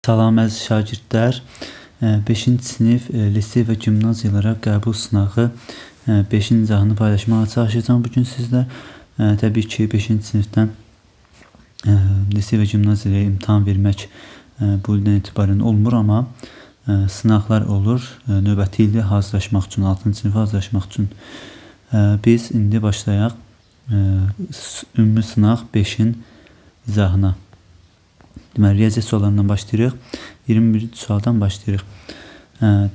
Salam əziz şagirdlər. 5-ci sinif lisey və gimnaziyalara qəbul sınağı 5-ci izahını paylaşmağa çalışacağam bugün sizlə. Təbii ki, 5-ci sinifdən lisey və gimnaziyaya imtahan vermək bu ildən etibarən olmur, amma sınaqlar olur. Növbəti ildə hazırlaşmaq üçün, 6-cı sinifə hazırlaşmaq üçün. Biz indi başlayaq ümumi sınaq 5-in izahına. Deməli, riyaziyyat suallarından başlayırıq. 21-ci sualdan başlayırıq.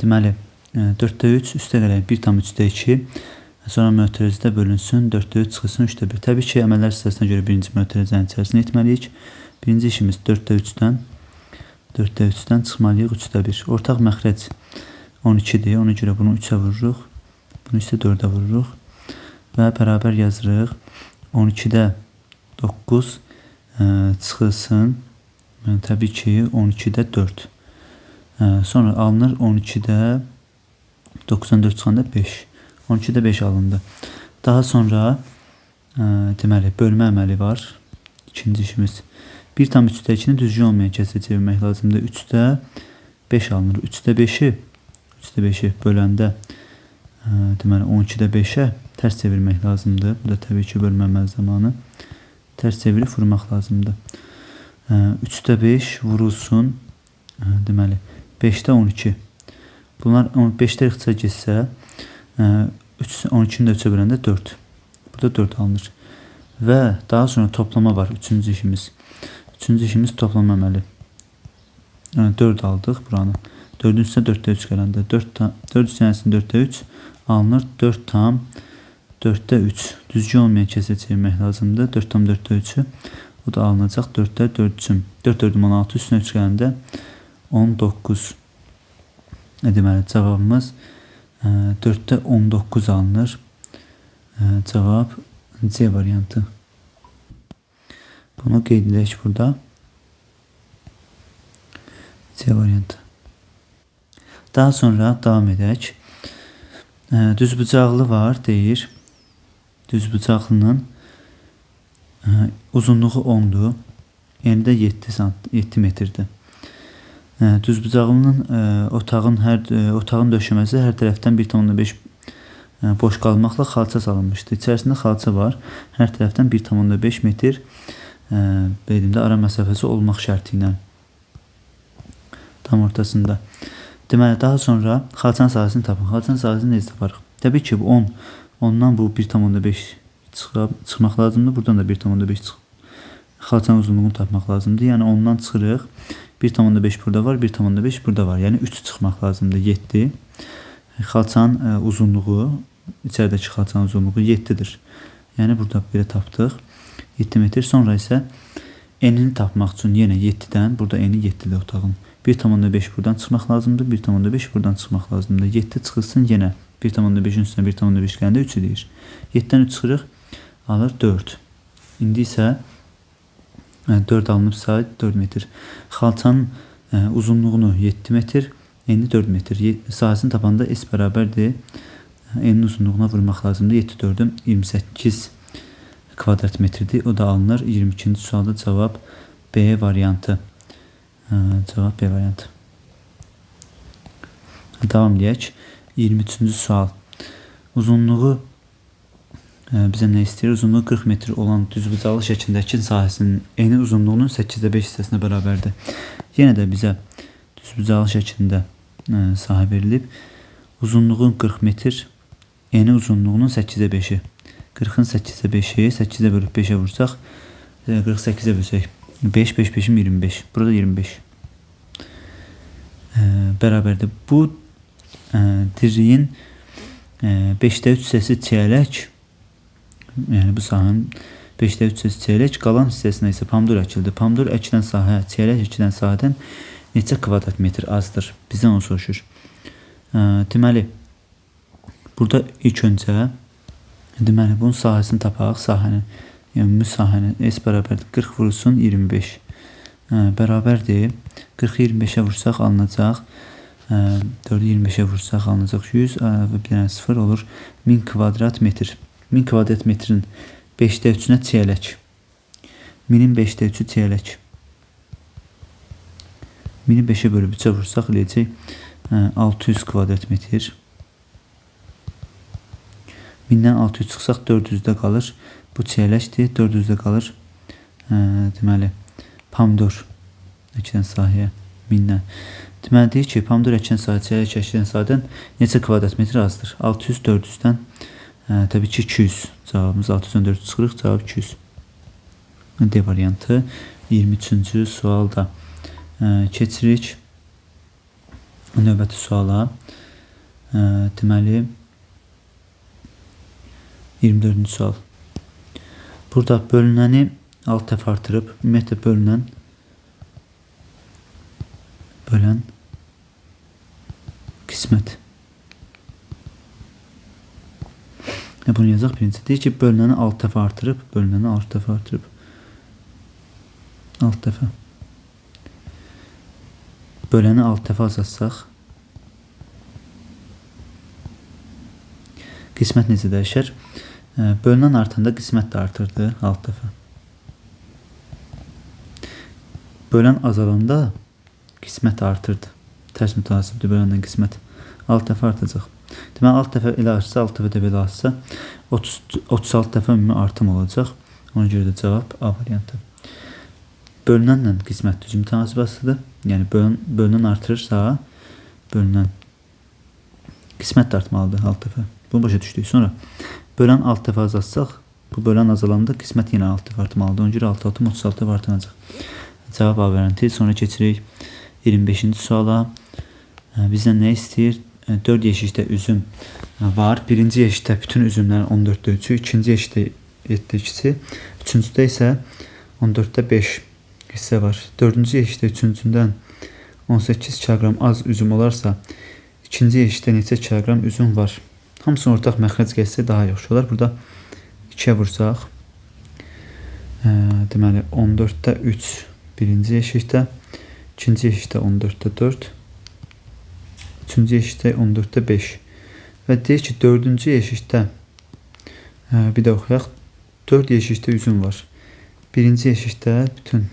Deməli, 4-də 3 üstə gələk 1,3-də 2. Sonra mötərizədə bölünsün, 4-də 3 çıxılsın, 3-də 1. Təbii ki, əməllər sırasına görə birinci mötərizənin içərisini etməliyik. Birinci işimiz 4-də 3-dən 4-də 3-dən çıxmalıyıq 3-də 1. Ortaq məxrəc 12-dir. Ona görə bunu 3-ə vururuq. Bunu isə 4-ə vururuq. Və bərabər yazırıq. 12-də 9 çıxılsın. Təbii ki, 12-də 4. Sonra alınır 12-də 94 çıxanda 5. 12-də 5 alındı. Daha sonra deməli, bölmə əməli var. İkinci işimiz. 1,3-də 2-ni düzgün olmayan kəsrə çevirmək lazımdır. 3-də 5 alınır. 3-də 5-i 3-də 5-i böləndə deməli 12-də 5-ə tərs çevirmək lazımdır. Bu da təbii ki, bölmə əməli zamanı tərs çevirib vurmaq lazımdır. 3-də 5 vurulsun. Deməli, 5-də 12. Bunlar 5-də ixtisar getsə, 12-ni də 3-ə böləndə 4. Burada 4 alınır. Və daha sonra toplama var. Üçüncü işimiz. Üçüncü işimiz toplama əməli. Yəni, 4 aldıq buranı. 4-ün üstünə 4-də 3 gələndə. 4 üstünə 4-də 3 alınır. 4,4-də 3. Düzgün olmayan kəsrə çevirmək lazımdır. 4,4-də 3-ü. O da alınacaq 4-də 4 üçün. 4 4 16 üstünə 3 gələndə 19. Deməli, cavabımız 4-də 19 alınır. Cavab C variantı. Bunu qeyd edək burada. C variantı. Daha sonra davam edək. Düzbucaqlı var deyir. Düzbucaqlının uzunluğu 10-dur. Eni də 7 metrdir. Düzbucaqlının otağın döşəməsi hər tərəfdən 1,5 boş qalmaqla xalça salınmışdır. İçərisində xalça var. Hər tərəfdən 1,5 metr belə ara məsafəsi olmaq şərti ilə. Tam ortasında. Deməli, daha sonra xalçanın sahəsini tapın. Xalçanın sahəsini necə taparıq? Təbii ki, bu 10. 10-dan bu 1,5 çıxmaq lazımdır. Buradan da 1,5 xalçanın uzunluğunu tapmaq lazımdır. Yəni 10-dan çıxırıq. 1,5 burada var, 1,5 burada var. Yəni 3 çıxmaq lazımdır. 7. Xalçanın uzunluğu, içəridəki xalçanın uzunluğu 7-dir. Yəni burada belə tapdıq. 7 metr. Sonra isə enini tapmaq üçün yenə 7-dən, burada eni 7-dir otağın. 1,5 buradan çıxmaq lazımdır. 1,5 buradan çıxmaq lazımdır. 7 çıxılsın yenə 1,5-in üstünə 1,5 gələndə 3 eləyir. 7-dən 3 çıxırıq. Alır 4. İndi isə 4 alınıbsa 4 metr. Xalçanın uzunluğunu 7 metr, eni 4 metr. Sahəsini tapanda S bərabərdir. Enin uzunluğuna vurmaq lazımdır. 7 4-üm 28 kvadrat metrdir. O da alınır. 22-ci sualda cavab B variantı. Cavab B variantı. Davam edək. 23-cü sual. Uzunluğu bizə nə istəyir? Uzunluğu 40 metr olan düzbucaqlı şəklindəki sahəsinin eni uzunluğunun 8-də 5 hissəsinə bərabərdir. Yenə də bizə düzbucaqlı şəklində sahə verilib. Uzunluğun 40 metr, eni uzunluğunun 8-də 5-i. 40-ın 8-də 5-i, 8-ə bölüb 5-ə vursaq, 48-ə bölsək 5, 5, 5-im 25. Burada 25. Bərabərdir. Bu diriyin 5-də 3 hissəsi çiyələk, yəni bu sahənin 5-də 3 hissəsi çiyələk, qalan hissəsinə isə pomidor əkildi. Pomidor əkilən sahə, çiyələk əkilən sahədən neçə kvadrat metr azdır? Bizdən onu soruşur. Deməli, burada ilk öncə deməli, bunun sahəsini tapaq. Sahənin, yəni ümumi sahənin S bərabərdir 40 vurulsun 25. Bərabərdir. 40-ı 25-ə vursaq alınacaq. 4-ü 25-ə vursaq alınacaq 100 və bir dənə 0 olur. 1000 kvadrat metr. 1000 kvadrat metrin 5-də 3-ünə çiyələk. 1000-in 5-də 3-ü çiyələk. 1000-i 5-ə bölüb 3-ə vursaq eləyəcək 600 kvadrat metr. 1000-dən 600 çıxsaq 400-də qalır. Bu çiyələkdir. 400-də qalır. Deməli, pomidor əkilən sahəyə 1000-dən. Deməli, deyir ki, pomidor əkilən sahə çiyələk əkilən sahədən neçə kvadrat metr azdır? 600, 400-dən təbii ki, 200. Cavabımız 600-dən 400 çıxırıq. Cavab 200. D variantı 23-cü sualda. Keçirik növbəti suala. Deməli, 24-cü sual. Burada bölünəni 6 dəfə artırıb, ümumiyyətlə bölünən bölən qismət. Bunu yazaq birinci. Deyir ki, bölünəni 6 dəfə artırıb, bölünəni 6 dəfə artırıb. 6 dəfə. Böləni 6 dəfə azaltsaq, qismət necə dəyişər? Bölünən artanda qismət də artırdı 6 dəfə. Bölən azalanda qismət artırdı. Tərs mütənasibdir bölənlə qismət. 6 dəfə artacaq. Deməli, 6 dəfə elə artsa, 6 dəfə də belə artsa, 36 dəfə ümumi artım olacaq. Ona görə də cavab A variantı. Bölünənlə qismət düz mütənasib asılıdır. Yəni, bölünən artırırsa, bölünən qismət də artmalıdır 6 dəfə. Bunu başa düşdük. Sonra bölən 6 dəfə azaltsaq, bu bölən azalanda qismət yenə 6 dəfə artmalıdır. Ona görə 6 6 36 dəfə artacaq. Cavab A variantı. Sonra keçirik 25-ci suala. Bizdən nə istəyir? 4 yeşikdə üzüm var. Birinci yeşikdə bütün üzümlərin 14-də 3-ü, ikinci yeşikdə 7-də 2-si, üçüncüdə isə 14-də 5 hissə var. Dördüncü yeşikdə üçüncündən 18 kiloqram az üzüm olarsa, ikinci yeşikdə neçə kiloqram üzüm var? Hamısını ortaq məxrəc gəlsə daha yaxşı olar. Burada 2-yə vursaq, deməli 14-də 3 birinci yeşikdə, ikinci yeşikdə 14-də 4, üçüncü yeşikdə 14-də 5. Və deyir ki, dördüncü yeşikdə, bir də oxuyaq, 4 yeşikdə üzüm var. Birinci yeşikdə bütün,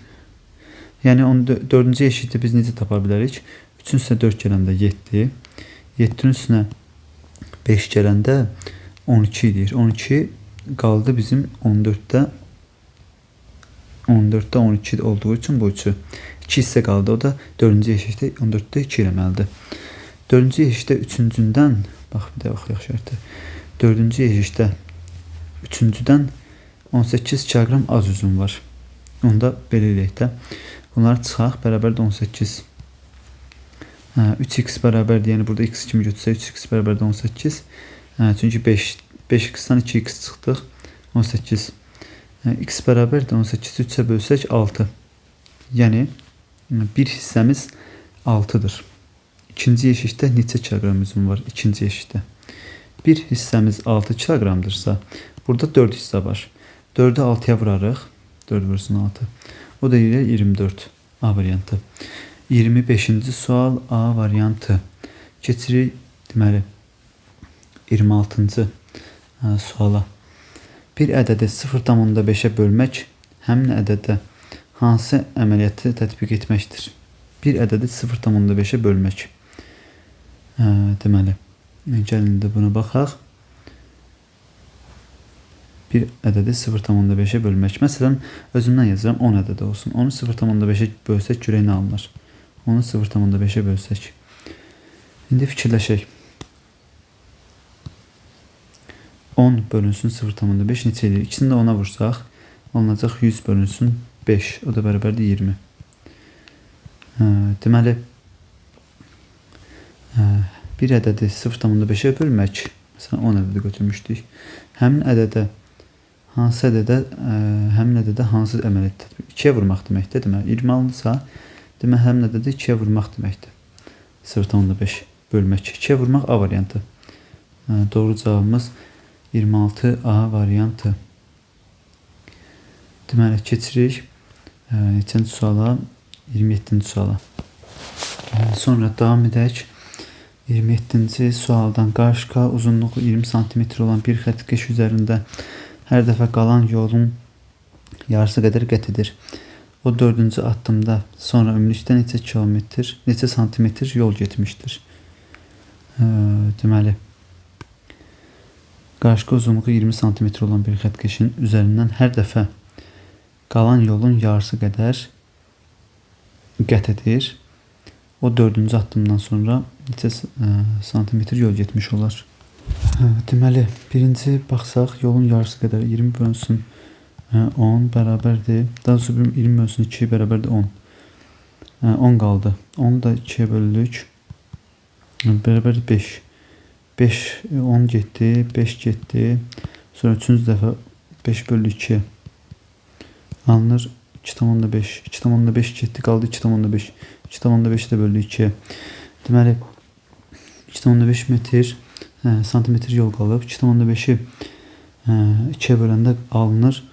yəni dördüncü yeşikdə biz necə tapa bilərik? 3-ün üstünə 4 gələndə 7, 7-nin üstünə 5 gələndə 12 eləyir. 12 qaldı bizim 14-də 12 olduğu üçün bu 3-ü. 2 hissə qaldı. O da 4-cü yeşikdə 14-də 2 eləməlidir. 4-cü yeşikdə 3-cündən, bax bir də oxuyaq şərti. 4-cü yeşikdə 3-cüdən 18 kiloqram az üzüm var. Onda belə eləyək də. Bunları çıxaq, bərabərdir 18. 3x bərabərdir, yəni burada x kimi götürsək 3x bərabərdir 18. Çünki 5x-dan 2x çıxdıq, 18. X bərabərdir 18-i 3-ə bölsək 6. Yəni bir hissəmiz 6-dır. İkinci yeşikdə neçə kiloqram üzüm var? İkinci yeşikdə. Bir hissəmiz 6 kiloqramdırsa, burada 4 hissə var. 4-ü 6-ya vurarıq. 4 vursun 6. O da eləyir 24. A variantı. 25-ci sual A variantı. Keçirik deməli 26-cı suala. Bir ədədi 0,5-ə bölmək həmin ədədə hansı əməliyyatı tətbiq etməkdir? Bir ədədi 0,5-ə bölmək. Deməli, gəlin də buna baxaq. Bir ədədi 0,5-ə bölmək. Məsələn, özümdən yazıram 10 ədədi olsun. Onu 0,5-ə bölsək görək nə alınır? Onu 0,5-ə bölsək. İndi fikirləşək. 10 bölünsün 0,5 neçə eləyir? İkisini də 10-a vursaq, alınacaq 100 bölünsün 5. O da bərabərdir 20. Deməli, bir ədədi 0,5-ə bölmək, məsələn 10 ədədi götürmüşdük. Həmin ədədə hansı ədədə, həmin ədədə hansı əməliyyat tətbiq? 2-yə vurmaq deməkdir. Deməli, 20 alınsa, deməli, həmin ədədə 2-yə vurmaq deməkdir. 0,5 bölmək. 2-yə vurmaq A variantı. Doğru cavabımız 26 A variantı. Deməli, keçirik neçənci suala? 27-ci suala. Sonra davam edək. 27-ci sualdan qarşıqa uzunluğu 20 sm olan bir xəttkeş üzərində hər dəfə qalan yolun yarısı qədər qət edir. O 4-cü addımda sonra ümumilikdə neçə kilometr, neçə santimetr yol getmişdir? Deməli, qarşqı uzunluğu 20 sm olan bir xəttkeşin üzərindən hər dəfə qalan yolun yarısı qədər qət edir. O 4-cü addımdan sonra neçə santimetr yol getmiş olar? Deməli, birinci baxsaq, yolun yarısı qədər 20 bölünsün 10 bərabərdir. Daha sonra 20 bölünsün 2 bərabərdir 10. 10 qaldı. 10-u da 2-yə bölürük. Bərabərdir 5. 5, 10 getdi, 5 getdi. Sonra 3-cü dəfə 5 bölü 2 alınır. 2,5. 2,5 getdi, qaldı 2,5. 2,5 də böldü 2-yə. Deməli, 2,5 metr, santimetr yol qalıb. 2,5-i 2-yə böləndə alınır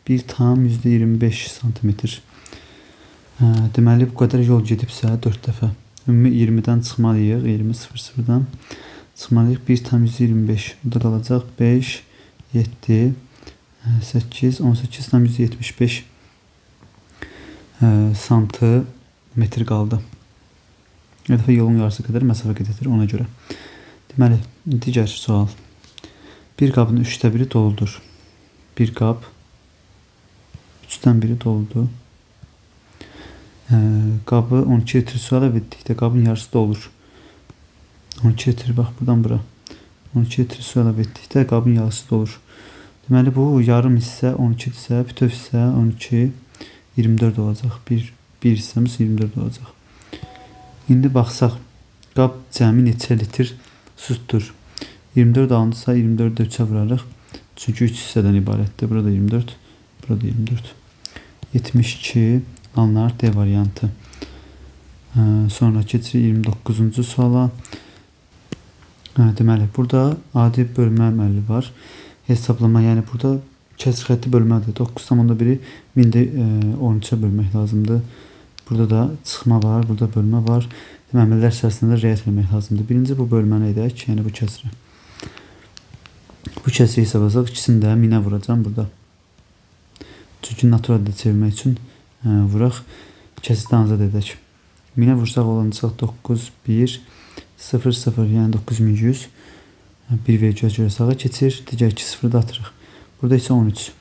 1,25 santimetr. Deməli, bu qədər yol gedibsə 4 dəfə. Ümumi 20-dən çıxmalıyıq. 20 0,0-dan çıxmalıyıq. 1,25. Bu da qalacaq 5, 7, 8, 18,75 santimetr qaldı. Hər dəfə yolun yarısı qədər məsafə qeyd edir ona görə. Deməli, digər sual. Bir qabın 3-də 1-i doludur. Bir qab 3-dən 1-i doludur. Qabı 12 litr su əlavə etdikdə qabın yarısı dolur. 12 litr, bax buradan bura. 12 litr su əlavə etdikdə qabın yarısı dolur. Deməli, bu yarım hissə 12 isə, bütöv hissə 12, 24 olacaq. Bir hissəmiz 24 olacaq. İndi baxsaq, qab cəmi neçə litr su tutur? 24 alınırsa 24-də 3-ə vurarıq. Çünki 3 hissədən ibarətdir. Burada 24, burada 24. 72 alınar D variantı. Sonra keçirik 29-cu suala. Deməli, burada adi bölmə əməli var. Hesablama, yəni burada kəsir xətti bölmədir. 9,1-i 1000-də 13-ə bölmək lazımdır. Burada da çıxma var, burada bölmə var. Deməli, əməllər sırasında riayət etmək lazımdır. Birinci bu bölməni edək, yəni bu kəsiri. Bu kəsiri hesablasaq, ikisini də 1000-ə vuracağam burada. Çünki natural ədədə çevirmək üçün vuraq, kəsirdən azad edək. 1000-ə vursaq olacaq 9, 1, 0, 0, yəni 9100. 1 vergiyə görə sağa keçir, digər 2 sıfırı da atırıq. Burada isə 13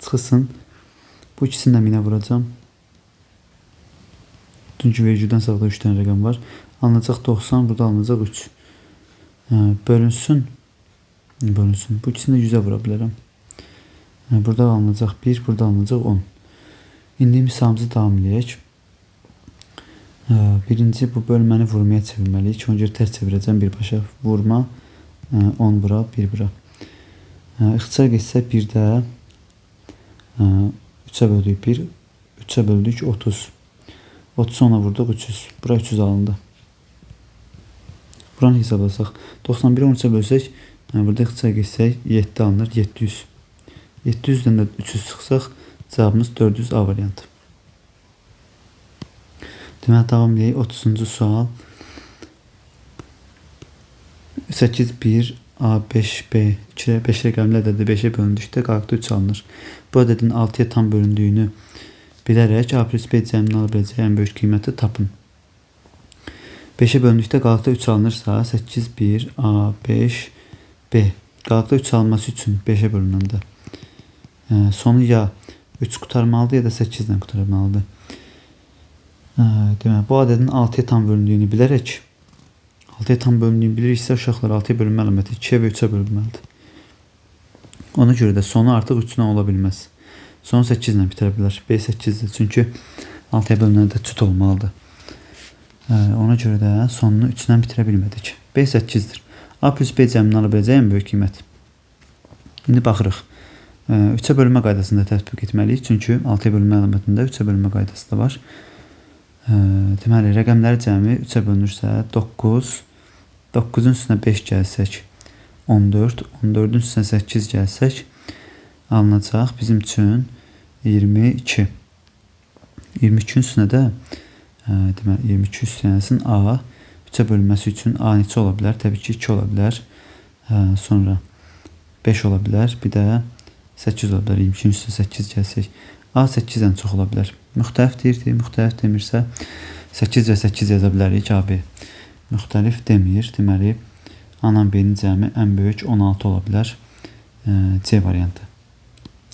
çıxılsın. Bu ikisini də 1000-ə vuracağam. Çünki vergüldən sağda 3 dənə rəqəm var. Alınacaq 90, burada alınacaq 3. Bölünsün. Bölünsün. Bu ikisini də 100-ə vura bilərəm. Burada alınacaq 1, burada alınacaq 10. İndi misalımızı davam eləyək. Birinci bu bölməni vurmaya çevirməliyik. Ona görə tərs çevirəcəm birbaşa. Vurma 10 bura, 1 bura. İxtisar etsək 1-də 3-ə böldük 1, 3-ə böldük 30. 30 10-a vurduq 300. Bura 300 alındı. Buranı hesablasaq. 91-i 13-ə bölsək, burada ixtisar etsək 7 alınır, 700. 700-dən də 300 çıxsaq, cavabımız 400 A variantı. Deməli, davam edək. 30-cu sual. 8, 1, A, 5, B. 2, 5 rəqəmli ədədi 5-ə bölündükdə qalıqda 3 alınır. Bu ədədin 6-ya tam bölündüyünü bilərək A plus B cəminin ala biləcəyi ən böyük qiyməti tapın. 5-ə bölündükdə qalıqda 3 alınırsa 8, 1, A, 5, B. Qalıqda 3 alınması üçün 5-ə bölünəndə sonu ya 3 qurtarmalıdır ya da 8 ilə qurtarmalıdır. Deməli, bu ədədin 6-ya tam bölündüyünü bilərək 6-ya tam bölündüyünü biliriksə, uşaqlar 6-ya bölünmə əlaməti 2-yə və 3-ə bölünməlidir. Ona görə də sonu artıq 3 ilə ola bilməz. Sonu 8 ilə bitirə bilər. B 8-dir. Çünki 6-ya bölünəndə cüt olmalıdır. Ona görə də sonunu 3 ilə bitirə bilmədik. B 8-dir. A plus B cəminin ala biləcəyi ən böyük qiymət. İndi baxırıq. 3-ə bölünmə qaydasını da tətbiq etməliyik. Çünki 6-ya bölünmə əlamətində 3-ə bölünmə qaydası da var. Deməli, rəqəmləri cəmi 3-ə bölünürsə 9, 9-un üstünə 5 gəlsək 14, 14-ün üstünə 8 gəlsək alınacaq bizim üçün 22. 22-nin üstünə də deməli 22 üstənəsin A 3-ə bölünməsi üçün A neçə ola bilər? Təbii ki 2 ola bilər. Sonra 5 ola bilər. Bir də 8 ola bilər. 22-nin üstünə 8 gəlsək A 8-dən çox ola bilər. Müxtəlif deyir, müxtəlif demirsə 8 və 8 yaza bilərik AB. Müxtəlif demir. Deməli, A-la B-nin cəmi ən böyük 16 ola bilər. C variantı.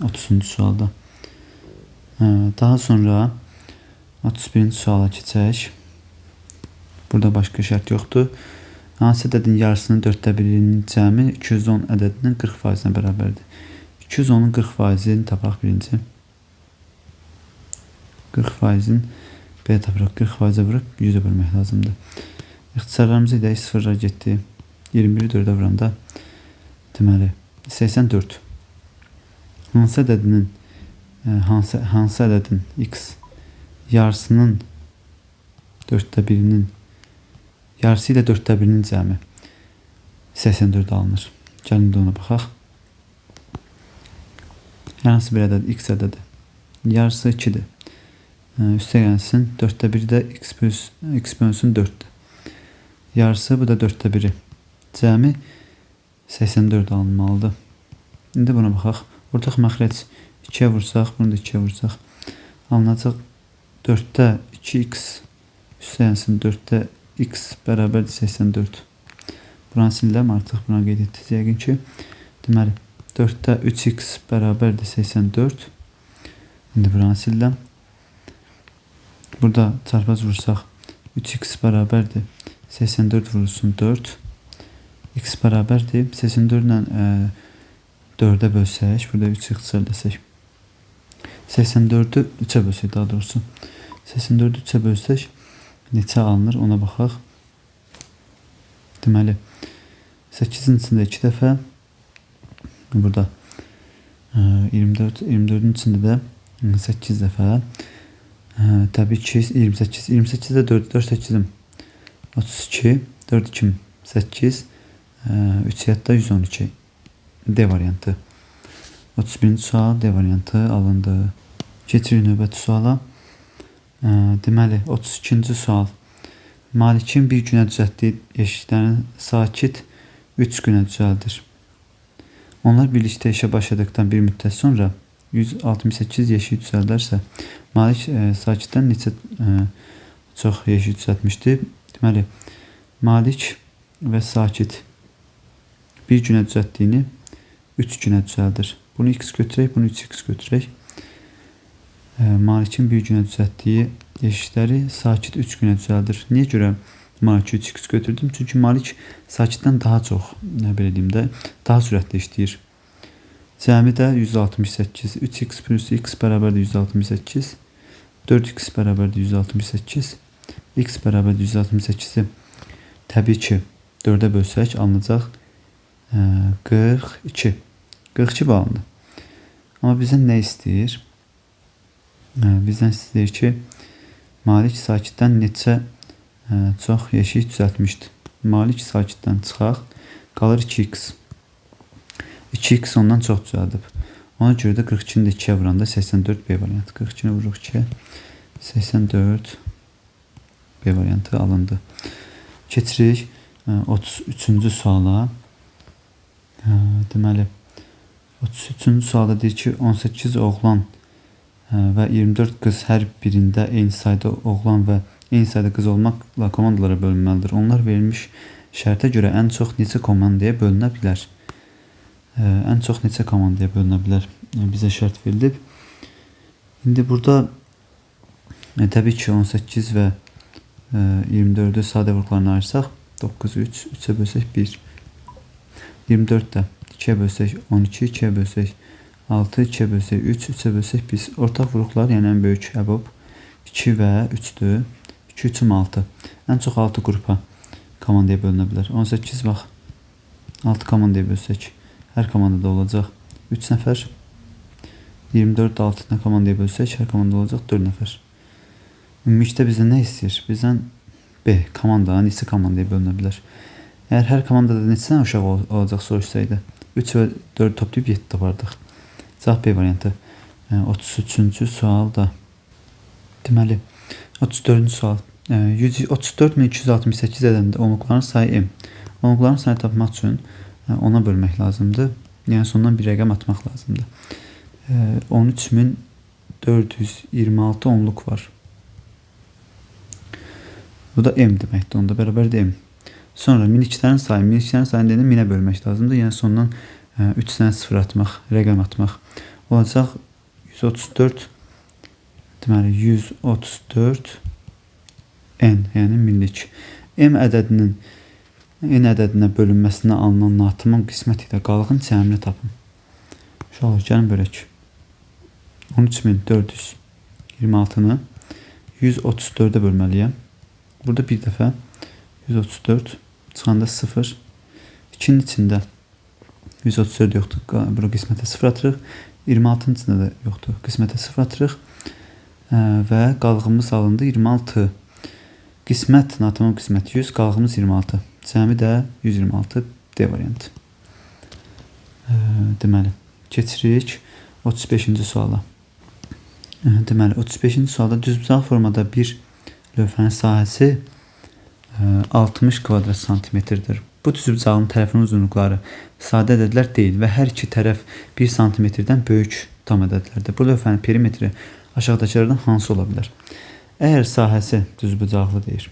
30-cu sualda. Daha sonra 31-ci suala keçək. Burada başqa şərt yoxdur. Hansı ədədin yarısının 4-də 1-inin cəmi 210 ədədinin 40%-nə bərabərdir? 210-un 40%-ni tapaq birinci. 40%-in belə tapırıq. 40%-ə vurub 100-ə bölmək lazımdır. İxtisarlarımızı edək. Sıfırlar getdi. 21-i 4-ə vuranda deməli 84. Hansı ədədinin hansı ədədin x yarısının 4-də 1-inin yarısı ilə 4-də 1-inin cəmi 84 alınır. Gəlin də ona baxaq. Hər hansı bir ədəd x ədədi. Yarısı 2-dir. Üstə gəlsin 4-də 1 də x plus x bölünsün 4-dür. Yarısı bu da 4-də 1-i. Cəmi 84 alınmalıdır. İndi buna baxaq. Ortaq məxrəc 2-yə vursaq, bunu da 2-yə vursaq, alınacaq 4-də 2x üstə gəlsin 4-də x bərabərdir 84. Buranı silirəm, artıq buna qeyd etdik yəqin ki. Deməli, 4-də 3x bərabərdir 84. İndi buranı silirəm. Burada çarpaz vursaq 3x bərabərdir 84 vurulsun 4. X bərabərdir 84 ilə 4-ə bölsək, burada 3 ixtisar eləsək. 84-ü 3-ə bölsək daha doğrusu. 84-ü 3-ə bölsək neçə alınır ona baxaq. Deməli 8-in içində 2 dəfə, burada 24, 24-ün içində də 8 dəfə. Təbii ki 28, 28-də 4, 4 8-im 32, 4 2 8, 3 yadda 112. D variantı. 31-ci sual D variantı alındı. Keçirik növbəti suala. Deməli 32-ci sual. Malikin bir günə düzəltdiyi yeşiklərin sakit 3 günə düzəldir. Onlar birlikdə işə başladıqdan bir müddət sonra 168 yeşik düzəldərsə, Malik sakitdən neçə çox yeşik düzəltmişdi? Deməli, Malik və sakit bir günə düzəltdiyini 3 günə düzəldir. Bunu x götürək, bunu 3x götürək. Malikin bir günə düzəltdiyi yeşikləri sakit 3 günə düzəldir. Niyə görə Maliki 3x götürdüm? Çünki Malik sakitdən daha çox, belə deyim də, daha sürətli işləyir. Cəmi də 168. 3x plus x bərabərdir 168. 4x bərabərdir 168. X bərabərdir 168-i təbii ki 4-ə bölsək alınacaq 42. 42 alındı. Amma bizdən nə istəyir? Bizdən istəyir ki, Malik sakitdən neçə çox yeşik düzəltmişdi. Malik sakitdən çıxaq, qalır 2x. 2x ondan çox düzəldib. Ona görə də 42-ni də 2-yə vuranda 84 B variantı. 42-ni vururuq 2-yə. 84 B variantı alındı. Keçirik 33-cü suala. Deməli, 33-cü sualda deyir ki, 18 oğlan və 24 qız hər birində eyni sayda oğlan və eyni sayda qız olmaqla komandalara bölünməlidir. Onlar verilmiş şərtə görə ən çox neçə komandaya bölünə bilər? Ən çox neçə komandaya bölünə bilər? Bizə şərt verilib. İndi burada təbii ki 18 və 24-ü sadə vuruqlarına ayırsaq 9, 3, 3-ə bölsək 1. 24 də 2-yə bölsək 12, 2-yə bölsək 6, 2-yə bölsək 3, 3-ə bölsək biz. Ortaq vuruqlar, yəni ən böyük əbob 2 və 3-dür. 2, 3, 6. Ən çox 6 qrupa komandaya bölünə bilər. 18 bax 6 komandaya bölsək hər komandada olacaq 3 nəfər. 24 6 komandaya bölsək hər komandada olacaq 4 nəfər. Ümumilikdə bizdən nə istəyir? Bizdən B komanda, neçə komandaya bölünə bilər? Əgər hər komandada neçə dənə uşaq olacaq soruşsaydı 3 və 4 toplayıb 7 tapardıq. Cavab B variantı. 33-cü sualda. Deməli, 34-cü sual. 134.268 ədədində onluqların sayı M. Onluqların sayını tapmaq üçün ona bölmək lazımdır. Yəni sondan bir rəqəm atmaq lazımdır. 13.000 426 onluq var. Bu da M deməkdir. Onda bərabərdir M. Sonra miniklərin sayı. Miniklərin sayını deyəndə minə bölmək lazımdır. Yəni sondan 3 dənə sıfır atmaq, rəqəm atmaq. Olacaq 134, deməli 134 N, yəni minlik. M ədədinin N ədədinə bölünməsinə alınan natamam qismət ilə qalığın cəmini tapın. Uşaqlar, gəlin bölək. 13.426-nı 134-ə bölməliyəm. Burada bir dəfə 134 çıxanda 0. 2-nin içində 134 yoxdur. Bura qismətə 0 atırıq. 26-nın içində də yoxdur. Qismətə 0 atırıq. Və qalığımız alındı 26. Qismət, natamam qismət 100, qalığımız 26. Cəmi də 126 D variantı. Deməli, keçirik 35-ci suala. Deməli, 35-ci sualda düzbucaqlı formada bir lövhənin sahəsi 60 kvadrat santimetrdir. Bu düzbucağın tərəfinin uzunluqları sadə ədədlər deyil və hər iki tərəf 1 santimetrdən böyük tam ədədlərdir. Bu lövhənin perimetri aşağıdakılardan hansı ola bilər? Əgər sahəsi düzbucaqlı deyir.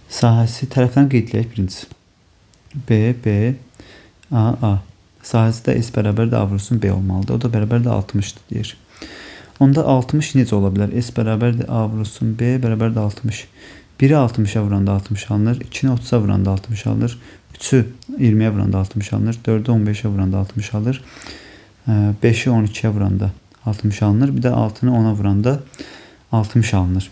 Sahəsi tərəflərini qeyd eləyək birincisi. B, B, A, A. Sahəsi də S bərabərdir A vurulsun B olmalıdır. O da bərabərdir 60-dır deyir. Onda 60 necə ola bilər? S bərabərdir A vurulsun B bərabərdir 60. 1-i 60-a vuranda 60 alınır. 2-ni 30-a vuranda 60 alınır. 3-ü 20-yə vuranda 60 alınır. 4-ü 15-ə vuranda 60 alınır. 5-i 12-yə vuranda 60 alınır. Bir də 6-nı 10-a vuranda 60 alınır.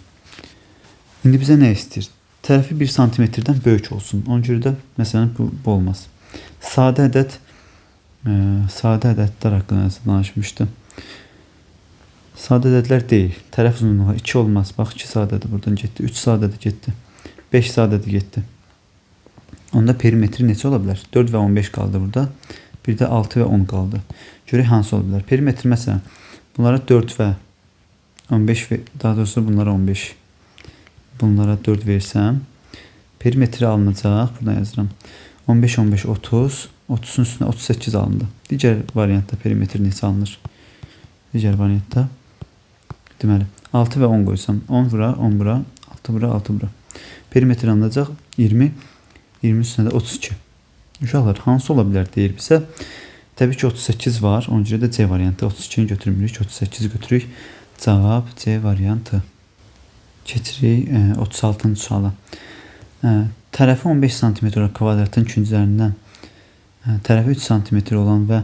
İndi bizə nə istəyir? Tərəfi 1 santimetrdən böyük olsun. Ona görə də məsələn bu olmaz. Sadə ədədlər haqqında danışmışdım. Sadə ədədlər deyil. Tərəf uzunluğu 2 olmaz. Bax 2 sadədir buradan getdi. 3 sadədir getdi. 5 sadədir getdi. Onda perimetri neçə ola bilər? 4 və 15 qaldı burada. Bir də 6 və 10 qaldı. Görək hansı ola bilər? Perimetri məsələn bunlara 4 və 15, daha doğrusu bunlara 15. Bunlara 4 versəm perimetri alınacaq. Buradan yazıram. 15, 15, 30. 30-un üstünə 38 alındı. Digər variantda perimetr neçə alınır? Digər variantda deməli 6 və 10 qoysam 10 bura, 10 bura, 6 bura, 6 bura. Perimetr alınacaq 20, 20 üstünə də 32. Uşaqlar, hansı ola bilər deyir bizə. Təbii ki 38 var. Ona görə də C variantı 32-ni götürmürük, 38-i götürürük. Cavab C variantı. Keçirik 36-cı suala. Tərəfi 15 sm olan kvadratın künclərindən tərəfi 3 sm olan və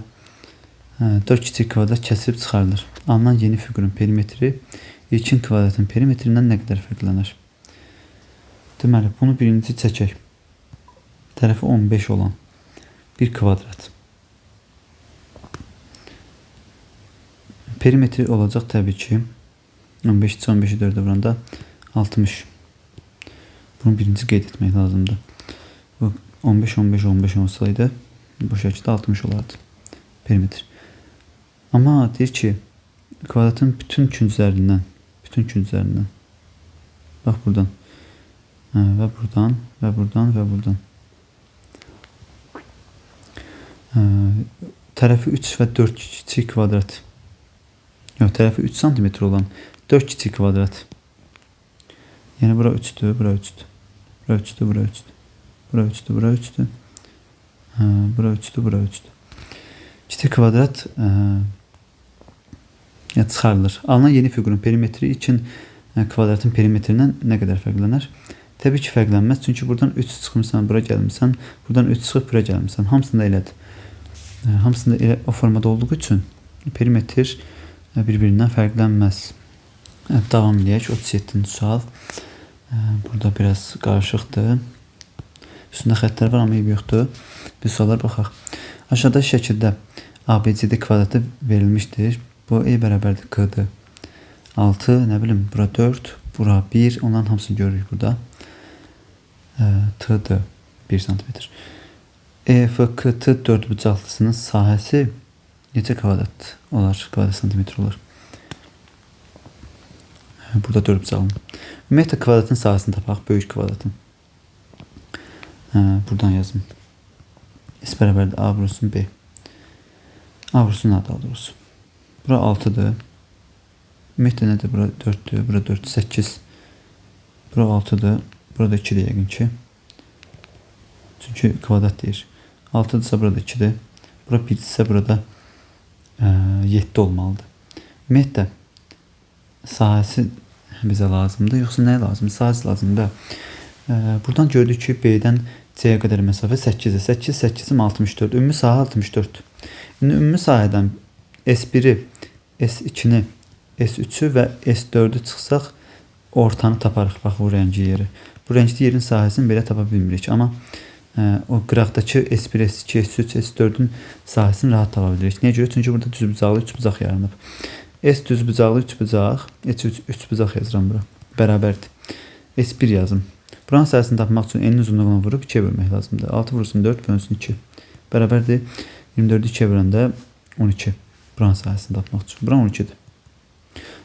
4 kiçik kvadrat kəsilib çıxarılır. Alınan yeni fiqurun perimetri ilkin kvadratın perimetrindən nə qədər fərqlənər? Deməli, bunu birinci çəkək. Tərəfi 15 olan bir kvadrat. Perimetri olacaq təbii ki 15 15-i 4-ə vuranda 60. Bunu birinci qeyd etmək lazımdır. Bu 15, 15, 15 olsaydı bu şəkildə 60 olardı perimetr. Amma deyir ki, kvadratın bütün künclərindən, bax buradan və buradan və buradan və buradan. Tərəfi 3 və 4 kiçik kvadrat. Yox, tərəfi 3 sm olan 4 kiçik kvadrat. Yəni bura 3-dür, bura 3-dür. Bura 3-dür, bura 3-dür. Bura 3-dür, bura 3-dür. Bura 3-dür, bura 3-dür. Kiçik kvadrat çıxarılır. Alınan yeni fiqurun perimetri üçün kvadratın perimetrindən nə qədər fərqlənər? Təbii ki, fərqlənməz. Çünki buradan 3 çıxmısan, bura gəlmirsən. Buradan 3 çıxıb bura gəlmirsən. Hamısında elədir. Hamısında elə o formada olduğu üçün perimetr bir-birindən fərqlənməz. Davam eləyək. 37-ci sual. Burada biraz qarışıqdır. Üstündə xəttlər var, amma eybi yoxdur. Bir suallar baxaq. Aşağıda şəkildə ABCD kvadratı verilmişdir. Bu E bərabərdir K-dır. 6, nə bilim, bura 4, bura 1. Onların hamısını görürük burada. T-dır 1 sm. E, F, K, T 4 bucaqlısının sahəsi neçə kvadrat olar? Kvadrat santimetr olar. Burada 4 bucaqlı. Ümumiyyətlə kvadratın sahəsini tapaq, böyük kvadratın. Buradan yazım. S bərabərdir A vurulsun B. A vurulsun A daha doğrusu. Bura 6-dır. Ümumiyyətlə nədir? Bura 4-dür, bura 4, 8. Bura 6-dır, burada 2-dir yəqin ki. Çünki kvadrat deyir. 6-dırsa burada 2-dir. Bura 1-dirsə burada 7 olmalıdır. Ümumiyyətlə sahəsi bizə lazımdır. Yoxsa nəyə lazımdır? Sahəsi lazımdır. Buradan gördük ki, B-dən C-yə qədər məsafə 8-dir. 8, 8-im 64. Ümumi sahə 64. İndi ümumi sahədən S1-i, S2-ni, S3-ü və S4-ü çıxsaq ortanı taparıq. Bax, bu rəngli yeri. Bu rəngli yerin sahəsini belə tapa bilmirik. Amma o qıraqdakı S1, S2, S3, S4-ün sahəsini rahat tapa bilirik. Niyə görə? Çünki burada düzbucaqlı üçbucaq yaranıb. S düzbucaqlı üçbucaq, S3 üçbucaq yazıram bura. Bərabərdir. S1 yazım. Buranın sahəsini tapmaq üçün n-in uzunluğunu vurub 2-yə bölmək lazımdır. 6 vurulsun 4 bölünsün 2. Bərabərdir. 24-ü 2-yə böləndə 12. Buranın sahəsini tapmaq üçün. Buran 12-dir.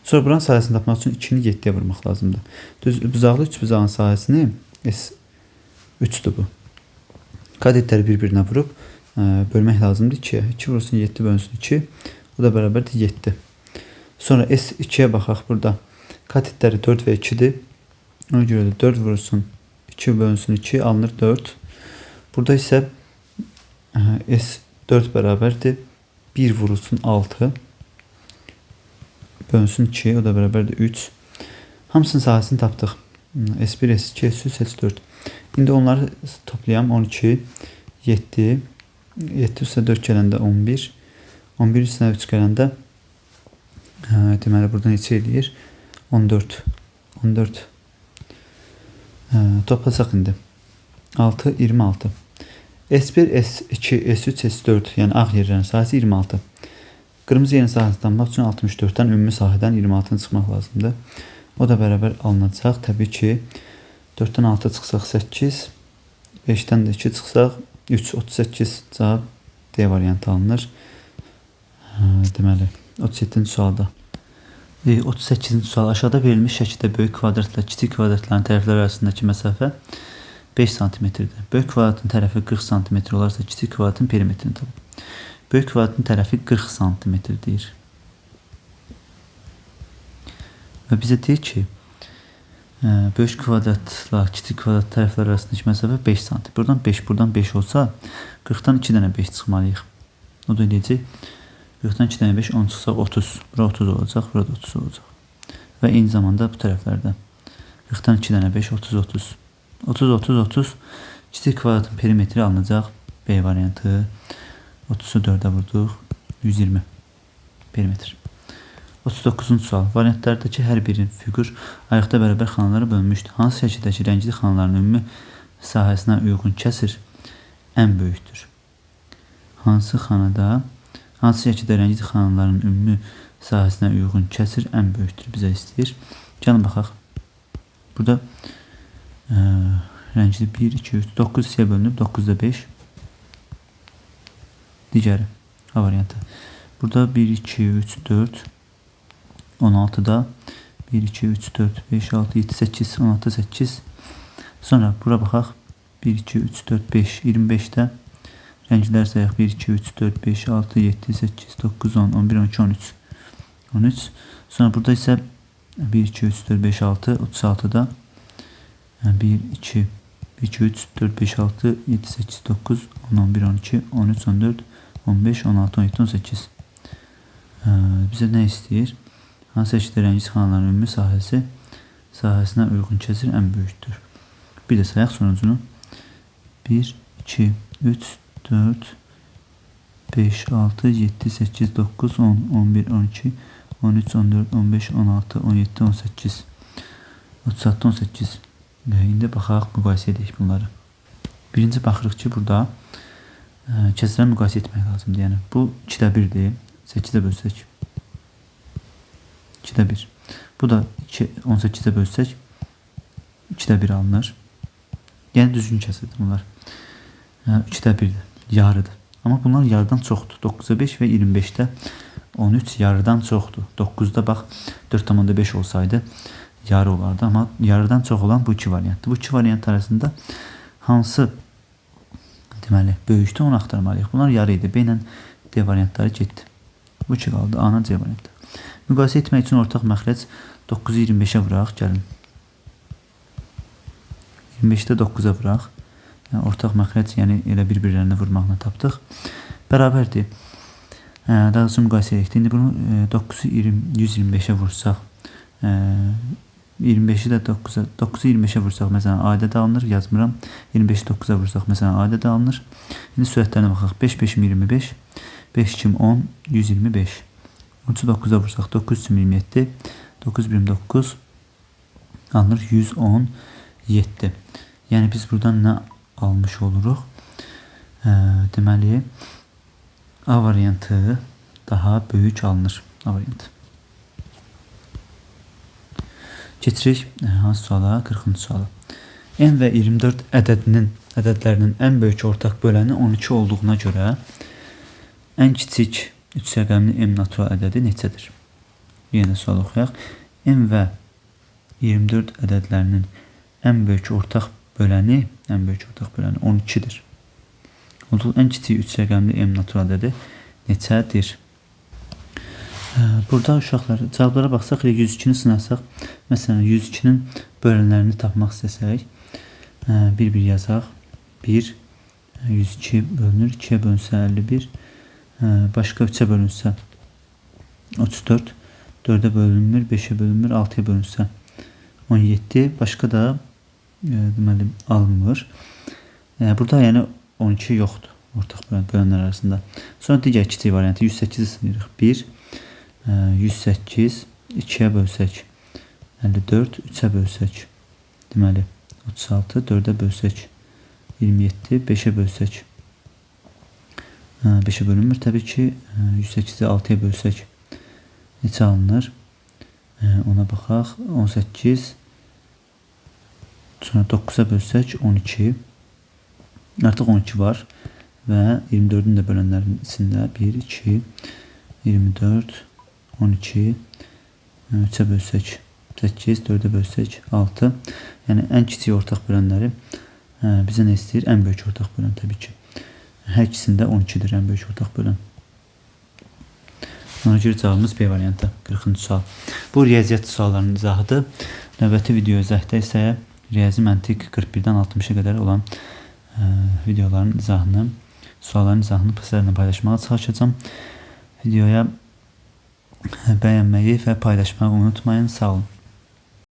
Sonra buranın sahəsini tapmaq üçün 2-ni 7-yə vurmaq lazımdır. Düzbucaqlı üçbucağın sahəsini S3-dür bu. Katetləri bir-birinə vurub bölmək lazımdır 2-yə. 2 vurulsun 7 bölünsün 2. O da bərabərdir 7. Sonra S2-yə baxaq burada. Katetləri 4 və 2-dir. Ona görə də 4 vurulsun 2 bölünsün 2 alınır 4. Burada isə S4 bərabərdir 1 vurulsun 6 bölünsün 2, o da bərabərdir 3. Hamısının sahəsini tapdıq. S1, S2, S3, S4. İndi onları toplayam. 12, 7, 7 üstə 4 gələndə 11, 11 üstə 3 gələndə deməli burada neçə eləyir? 14. 14. Toplasaq indi. 6, 26. S1, S2, S3, S4, yəni ağ yerlərin sahəsi 26. Qırmızı yerin sahəsini tapmaq üçün 64-dən ümumi sahədən 26-nı çıxmaq lazımdır. O da bərabər alınacaq. Təbii ki, 4-dən 6 çıxsaq 8, 5-dən də 2 çıxsaq 3, 38 cavab D variantı alınır. Deməli, 37-ci sualda. 38-ci sual. Aşağıda verilmiş şəkildə böyük kvadratla kiçik kvadratların tərəfləri arasındakı məsafə 5 cm-dir. Böyük kvadratın tərəfi 40 cm olarsa kiçik kvadratın perimetrini tapın. Böyük kvadratın tərəfi 40 cm deyir. Və bizə deyir ki, böyük kvadratla kiçik kvadrat tərəfləri arasındakı məsafə 5 cm. Buradan 5, buradan 5 olsa 40-dan 2 dənə 5 çıxmalıyıq. O da eləyəcək. 40-dan 2 dənə 5, 10 çıxsaq 30. Bura 30 olacaq, burada 30 olacaq. Və eyni zamanda bu tərəflərdə 40-dan 2 dənə 5, 30, 30. 30, 30, 30. Kiçik kvadratın perimetri alınacaq. B variantı. 30-u 4-ə vurduq. 120 perimetr. 39-cu sual. Variantlardakı hər bir fiqur ayaqda bərabər xanalara bölünmüşdür. Hansı şəkildəki rəngli xanaların ümumi sahəsinə uyğun kəsir ən böyükdür? Hansı xanada, hansı şəkildə rəngli xanaların ümumi sahəsinə uyğun kəsir ən böyükdür bizə istəyir. Gəlin baxaq. Burada rəngli 1, 2, 3, 9 hissəyə bölünüb. 9-da 5. Digəri A variantı. Burada 1, 2, 3, 4, 16-da 1, 2, 3, 4, 5, 6, 7, 8, 16, 8. Sonra bura baxaq. 1, 2, 3, 4, 5, 25-də rənglər sayaq. 1, 2, 3, 4, 5, 6, 7, 8, 9, 10, 11, 12, 13. 13. Sonra burada isə 1, 2, 3, 4, 5, 6, 36-da 1, 2, 1, 2, 3, 4, 5, 6, 7, 8, 9, 10, 11, 12, 13, 14, 15, 16, 17, 18. Bizə nə istəyir? Hansı şəkildə rəngli xanaların ümumi sahəsinə uyğun kəsir ən böyükdür? Bir də sayaq sonucunu. 1, 2, 3, 4, 5, 6, 7, 8, 9, 10, 11, 12, 13, 14, 15, 16, 17, 18. 36, 18. İndi baxaq, müqayisə edək bunları. Birinci baxırıq ki, burada kəsirləri müqayisə etmək lazımdır. Yəni, bu 2-də 1-dir. 8-də bölsək. 2-də 1. Bu da 18-ə bölsək 2-də 1 alınır. Yəni, düzgün kəsirdir bunlar. 2-də 1-dir. Yarıdır. Amma bunlar yarıdan çoxdur. 9-da 5 və 25-də 13 yarıdan çoxdur. 9-da bax 4,5 olsaydı yarı olardı. Amma yarıdan çox olan bu iki variantdır. Bu iki variant arasında hansı deməli böyükdür onu axtarmalıyıq. Bunlar yarı idi. B ilə D variantları getdi. Bu iki qaldı. A ilə C variantı. Müqayisə etmək üçün ortaq məxrəc 9-u 25-ə vuraq. Gəlin. 25-də 9-a vuraq. Yəni, ortaq məxrəc, yəni elə bir-birlərini vurmaqla tapdıq. Bərabərdir. Daha doğrusu müqayisə edək. İndi bunu 9-u 125-ə vursaq, 25-i də 9-a, 9-u 25-ə vursaq, məsələn, A ədədi alınır, yazmıram. 25-i 9-a vursaq, məsələn, A ədədi alınır. İndi sürətlərinə baxaq. 5, 5, 25, 5, 2, 10, 125. 13-ü 9-a vursaq, 9, 3, 27, 9, 1, 9 alınır, 117. Yəni, biz buradan nə almış oluruq? Deməli, A variantı daha böyük alınır. A variantı. Keçirik hansı suala? 40-cı suala. N və 24 ədədlərinin ən böyük ortaq böləni 12 olduğuna görə ən kiçik 3 rəqəmli M natural ədədi neçədir? Yenə sual oxuyaq. M və 24 ədədlərinin ən böyük ortaq böləni, 12-dir. Olduğu ən kiçik 3 rəqəmli M natural ədədi neçədir? Burada uşaqlar cavablara baxsaq, 102-ni sınasaq, məsələn 102-nin bölənlərini tapmaq istəsək, bir-bir yazaq. 1, 102 bölünür, 2-yə bölünsə 51, başqa 3-ə bölünsə 34, 4-ə bölünmür, 5-ə bölünmür, 6-ya bölünsə 17, başqa da deməli alınmır. Burada yəni 12 yoxdur ortaq bölənlər arasında. Sonra digər kiçik variantı 108-i sınayırıq. 1, 108, 2-yə bölsək 54, 3-ə bölsək deməli 36, 4-ə bölsək 27, 5-ə bölsək 5-ə bölünmür təbii ki, 108-i 6-ya bölsək neçə alınır? Ona baxaq. 18, sonra 9-a bölsək 12, artıq 12 var və 24-ün də bölənlərin içində 1, 2, 24, 12, 3-ə bölsək 8, 4-ə bölsək 6. Yəni, ən kiçik ortaq bölənləri bizə nə istəyir? Ən böyük ortaq bölən təbii ki. Hər ikisində 12-dir ən böyük ortaq bölən. Ona görə cavabımız B variantı, 40-cı sual. Bu riyaziyyat suallarının izahıdır. Növbəti video izahda isə riyazi məntiq 41-dən 60-a qədər olan videoların izahını, sualların izahını sizlərlə paylaşmağa çalışacağam. Videoya bəyənməyi və paylaşmağı unutmayın. Sağ olun.